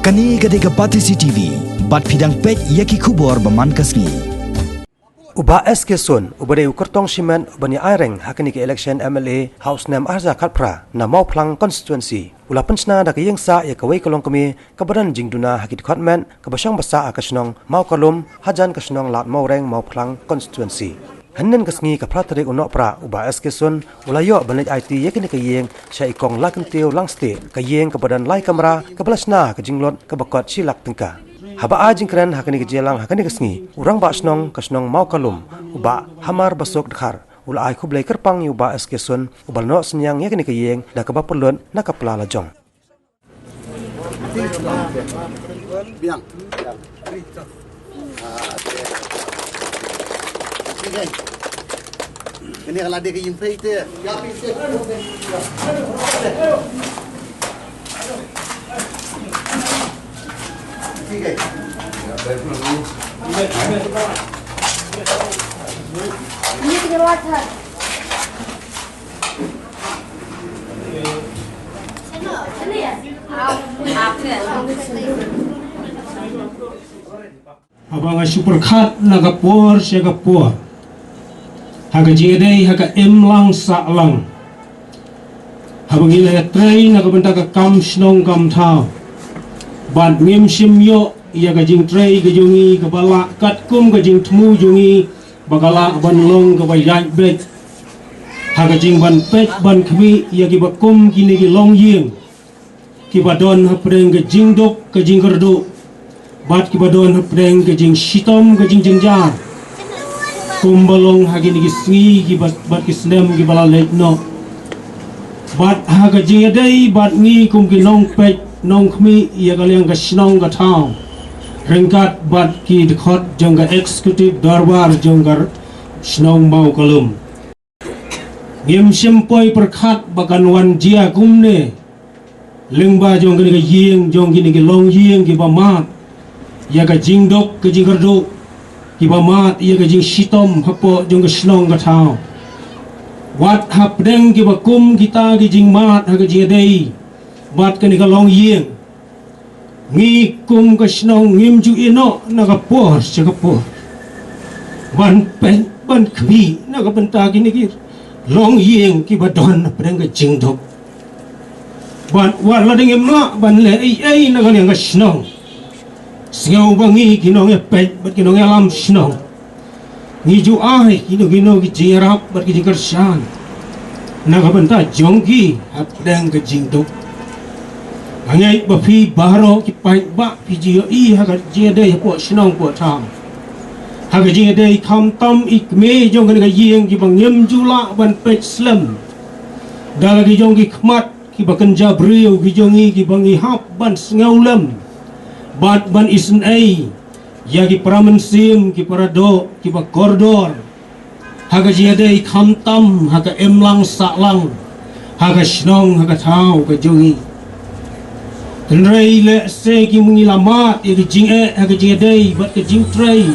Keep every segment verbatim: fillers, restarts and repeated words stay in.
Kane ka dei ka Batesi T V, bad phi dang peit ïa ki khubor ba man ka sngi. U Bah S K Sun, uba dei u kyrtong shimet uban ïa aireng ha kane ka election M L A ha u snem arhajar khatphra na Mawphlang constituency, u la pynshna da ka ïing sah ïa kawei ka longkmie kaba don jingduna ha ki dkhot met kaba shong ba sah ha ka shnong Mawkalum, hajan ka shnong Ladmawreng, Mawphlang constituency. Hynnin ka sngi, ka phra tarik u Nohprah, u Bah S K Sun u la ïoh ban leit aiti ïa kane ka ïing sha i Kong Lakyntiew Langstieh, ka ïing kaba don lai kamra kaba la shna ka jinglut kaba kot shi lak tyngka. Haba ai jingkren ha kane ka jingïalang ha kane ka sngi, u Rangbah Shnong ka shnong Mawkalum, u Bah Hamar Basuk Dkhar, u la ai khublei kyrpang ïa u Bah S K Sun uba la noh synñiang ïa kane ka ïing da kaba pynlut na ka pla lajong. Biang. Kane ka la dei ka ïing peit te. Haba nga shu pyrkhat na ka por sha ka por, ha ka jingïadei ha ka imlang sahlang, haba ngi la ïatrei na ka bynta ka kam shnong kam thaw, bad ngim shym ïoh ïa ka jingtrei ka jong ngi kaba lah katkum ka jingthmu jong ngi ba ka lah ban long kaba ïaid beit, ha ka jingban peit ban khmih ïa kiba kum kine ki longïing, kiba don hapdeng ka jingduk ka jingkyrduh, bad kiba don hapdeng ka jingshitom ka jingjynjar, kumba long ha kine ki sngi kiba, bad ki snem kiba la leit noh. Bad ha ka jingïadei bad ngi kum ki nongpeit nongkhmih ïa ka liang ka shnong ka thaw, ryngkat bad ki dkhot jong ka executive dorbar jong ka shnong Mawkalum, ngim shym poi pyrkhat ba kan wan jia kumne lyngba jong kane ka ïing, jong kine ki longïing kiba mad ïa ka jingduk ka jingkyrduh, kiba mad ïa ka jingshitom hapoh jong ka shnong ka thaw. Wat hapdeng kiba kum kita ki jingmad ha ka jingïadei bad kane ka longïing, ngi kum ka shnong ngim ju ïehnoh na ka por sha ka por ban peit ban khmih na ka bynta kine ki longïing kiba don hapdeng ka jingduk. Bad wat la dang im lah ban leh ei ei na ka liang ka shnong, sngew ba ngi ki nongïapeit bad ki nongïalam shnong, ngi ju ai kino kino ki jingïarap bad ki jingkyrshan na ka bynta jong ki hapdeng ka jingduk. Nga ngeit ba phi baroh ki paidbah phi ju ïohi ha ka jingïadei hapoh shnong poh thaw, ha ka jingïadei khamtam i kmie jong kane ka ïing kiba ngim ju lah ban peit slem da la ki jong ki khmat kiba kynja briew ki jong ngi kiba ngi hap ban sngewlem bad ban isynei ïa ki para mynsiem, ki para doh, kiba kordor ha ka jingïadei khamtam ha ka imlang sahlang, ha ka shnong ha ka thaw ka jong ngi. Hynrei lehse ki ngi la mad ïa ka jingeh ha ka jingïadei bad ka jingtrei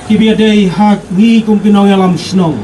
kiba ïadei ha ngi kum ki nongïalam shnong.